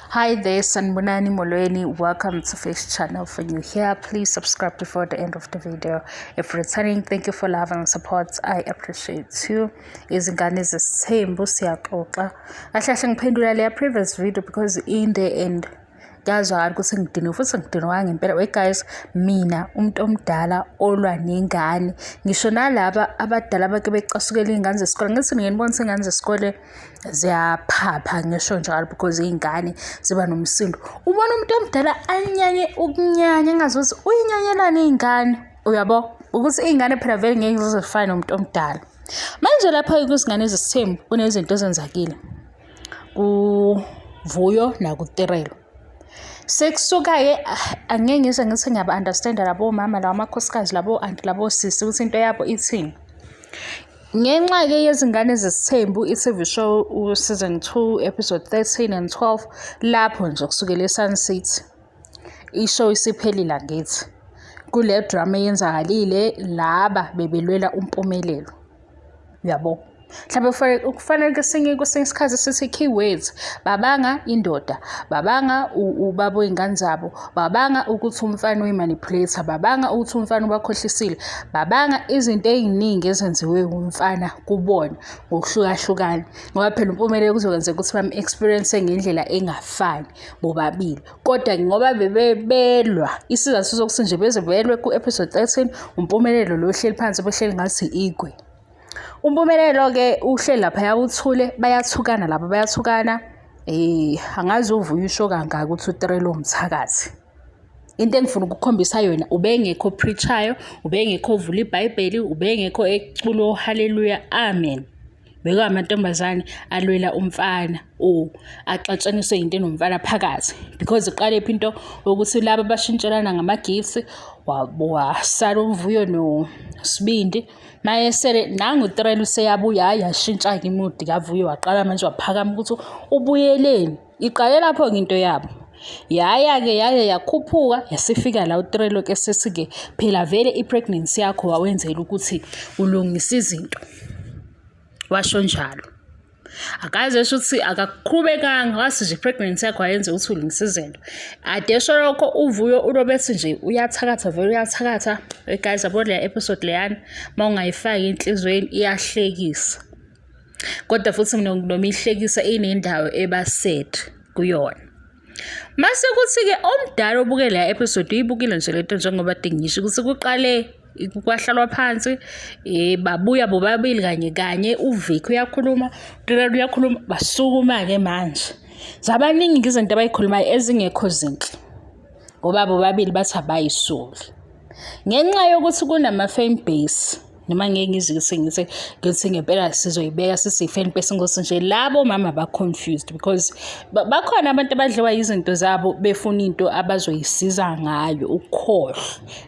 Hi there, Sanibonani Molweni. Welcome to Fish Channel. For you here, please subscribe before the end of the video. If returning, thank you for love and support. I appreciate you. Izingane zesithembu siyaxoxa. Kahle kahle ngiphendula leya previous video because in the end kuyazwakala ukuthi ngidiniwe futhi ngidinwa ngempela. Wait guys, mina umuntu omdala olwa nengane, ngisho nalaba abadala abake becasukela iy'ngane zesikole, ngithi ngiyenibona ukuthi iy'ngane zesikole ziyaphapha ngisho njalo because iy'ngane ziba nomsindo. Ubona umuntu omdala anyanye ukunyanya engazi ukuthi uyinyanyelani iy'ngane, uyabo? Ukuthi iy'ngane phela vele ngeke zize zifane nomuntu omdala. Manje lapha-ke kwizingane zesithembu kunezinto ezenzakile kuVuyo nakuTirelo. Sekusuka-ke angeke ngize ngithi ngiyaba-understand-a labo mama lawa amakhosikazi labo anti labo sisi ukuthi into yabo ithini. Ngenxa-ke yezingane zesithembu i-TV show u-season 2 episode 13 and 12 lapho nje kusukela e-Sun City ishow isiphelile angithi kule drama eyenzakalile laba bebelwela umpumelelo uyabo. Mhlawumbe kufanele kwesinye kwesinye isikhathi sithi keywords babanga indoda, babanga ubaba wey'ngane zabo, babanga ukuthi umfana uyi-manipulator, babanga ukuthi umfana ubakhohlisile, babanga izinto ey'ningi ezenziwe umfana kubona ngokuhlukahlukana. Ngoba phela uMpumelelo kuzokwenzeka ukuthi bam-experience ngendlela engafani bobabili. Kodwa ngoba bebelwa isizathu sokuthi nje beze belwe ku-episode 13 uMpumelelo lo ohleli phansi obehleli ngathi igwe. UMpumelelo-ke uhleli laphaya uthule, bayathukana laba bayathukana. Angazi uvuya usho kangaka ukuthi uTirelo umthakathi. Into engifuna ukukhombisa yona ubengekho preach-ayo, ubengekho ovula iBhayibheli, ubengekho ecula ohaleluya, amen. Bekuwamantombazane alwela umfana or axatshaniswe into enomfana phakathi because iqalephi into yokuthi laba bashintshelana ngama-gifts wasala uVuyo noSibindi. Mayesele nangu uTirelo useyabuya hhayi yashintsha-ke imudi kaVuyo waqala manje waphakama ukuthi ubuyeleni. Iqale lapho-ke into yabo. Yaya-ke yaye yakhuphuka yasifika la uTirelo ke sethi-ke phela vele i-pregnancy yakho wawenzela ukuthi ulungise izinto. Washo njalo. Akaze esho ukuthi akaqhubekanga wathi nje pregnancy yakho ayenze ukuthi ulungise izinto. Ade esho lokho uVuyo ulobethi nje uyathakatha vele uyathakatha. Hey guys yabo leya episode leyana uma ungayifaki enhliziyweni iyahlekisa. Kodwa futhi mina noma ihlekisa inendawo eba sad kuyona. Mase kuthi-ke omdala obuke leya episode uyibukile nje lento njengoba kade ngisho ukuthi kuqale kwahlalwa phansi babuya bobabili kanye kanye uVicky uyakhuluma uTirelo uyakhuluma basukuma-ke manje. Zabaningi izinto abayikhulumayo ezingekho zinhle ngoba bobabili bathi abayisoli. Ngenxa yokuthi kunama-fan base noma ngeke ngize ngithi ngithi ngithi ngempela sizoyibeka sisiyi-fan base ngokuthi nje labo mama ba-confused because bakhona abantu abadliwa izinto zabo befuna into abazoyisiza ngayo ukukhohlwa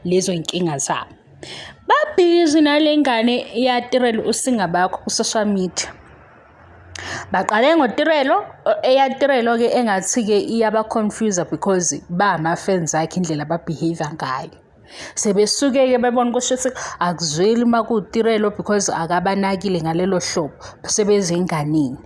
lezo y'nkinga zabo. Babhizi nale ngane yaTirelo uSingabakho ku-social media. Baqale ngoTirelo, eyaTirelo-ke engathi-ke iyaba-confuse because bama-fans akhe indlela aba-behave-a ngayo. Sebesuke-ke bebona ukuthi shuthi akuzweli uma kuwuTirelo because akabanakile ngalelo hlobo sebezenganeni.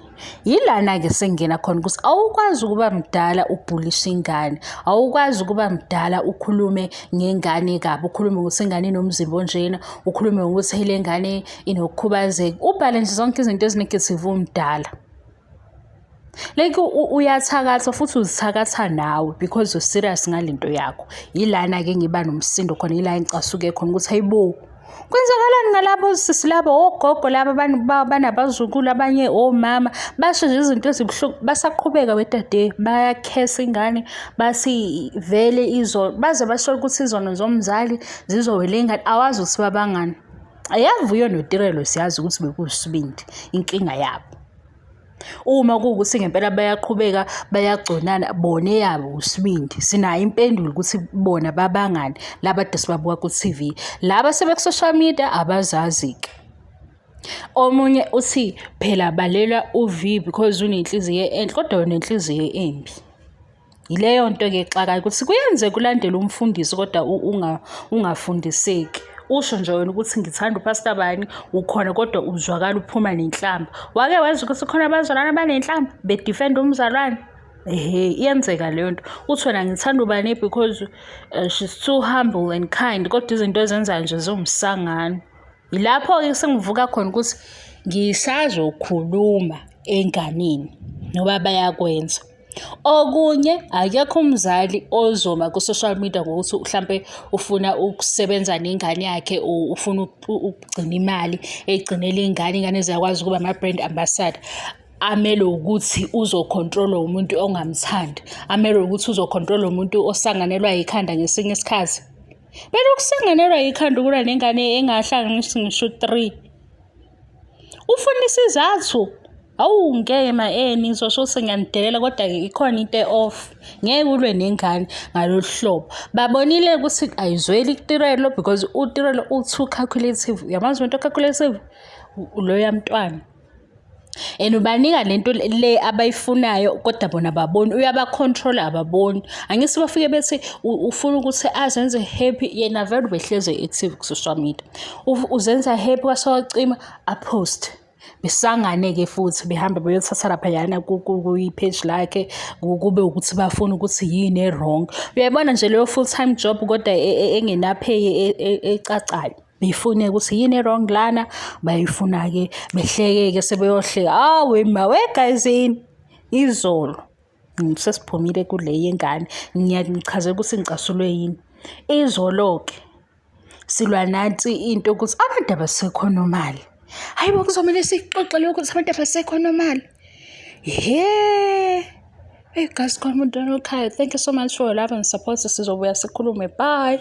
Yilana-ke sengingena khona ukuthi awukwazi ukuba mdala ubhulishe ingane, awukwazi ukuba mdala ukhulume ngengane kabi, ukhulume ngokuthi ingane inomzimba onjena, ukhulume ngokuthi le ngane inokukhubazeka, ubhale nje zonke izinto ezi-negative umdala. Like uyathakatha futhi uzithakatha nawe because u-serious ngale nto yakho. Yilana-ke ngiba nomsindo khona, yila engicasuke khona ukuthi hayibo, kwenzakalani ngalabo sisi labo ogogo laba banabazukulu abanye omama basho nje izinto ezibuhlungu basaqhubeka wedade bayakhesa ingane bathi vele izo baze basho ukuthi izono zomzali zizowela ingane awazi ukuthi babangani. Ayavuyo noTirelo siyazi ukuthi bekuwusibindi inkinga yabo. Uma kuwukuthi ngempela bayaqhubeka bayagconana bona eyabo usibindi sinayo impendulo ukuthi bona babangani laba ade sibabuka ku-TV laba sebeku-social media abazazi-ke. Omunye uthi phela balelwa u-V because unenhliziyo enhle kodwa wena unenhliziyo embi. Yileyo nto-ke exakayo ukuthi kuyenzeka ulandele umfundisi kodwa ungafundiseki. Usho nje wena ukuthi ngithanda uPastor bani ukhona kodwa uzwakala uphuma nenhlamba. Wake wezwa ukuthi khona abazalwane abanenhlamba bedifenda umzalwane? Ehhe, iyenzeka leyo nto. Uthi wena ngithanda ubani because she's too humble and kind, kodwa izinto ezenzayo nje ziwumsangano. Yilapho-ke sengivuka khona ukuthi ngisazokhuluma enganeni noba bayakwenza. Okunye, akekho umzali ozoma ku-social media ngokuthi hlampe ufuna ukusebenza nengane yakhe or ufuna ukugcina imali eyigcinela ingane, ingane ziyakwazi ukuba ama-brand ambassador. Amelwe ukuthi uzo-control-wa umuntu ongamthandi, amelwe ukuthi uzo-control-wa umuntu osanganelwa yikhanda ngesinye isikhathi. Phela ukusanganelwa yikhanda ukulwa nengane engahlanganisi ngisho u-three. Ufuna isizathu. Awu ngeke ma nizosho ukuthi ngiyanidelela kodwa-ke ikhona into e-off. Ngeke ulwe nengane ngalolu hlobo. Babonile ukuthi ayizweli kuTirelo because uTirelo u-too calculative. Uyamazi umuntu o-calculative? Loya mntwana. And ubanika lento le abayifunayo kodwa bona ababoni, uyaba-control-a ababoni. Angithi bafike bethi ufuna ukuthi azenze happy, yena vele ubehlezi e-active ku-social media. Uzenza happy kwase wacima a-post. Besangane-ke futhi behambe beyothatha laphayana kwi-page lakhe kube ukuthi bafuna ukuthi yini e-wrong. Uyayibona nje leyo full time job kodwa engena-pay ecacayo. Befune ukuthi yini e-wrong lana, bayifuna-ke behleke-ke sebeyohleka. Hawe ma we guys yini izolo sesiphumile kule yengane ngiyanichazela ukuthi ngicasulwe yini. Izolo-ke silwa nansi into ukuthi abantu abasekho normal. Hayi bo, kuzomele sixoxe lokhu ukuthi abantu abasekho normal. He. Hey guys, khona umuntu ekhaya. Thank you so much for your love and support. Sizobuya sikhulume. Bye.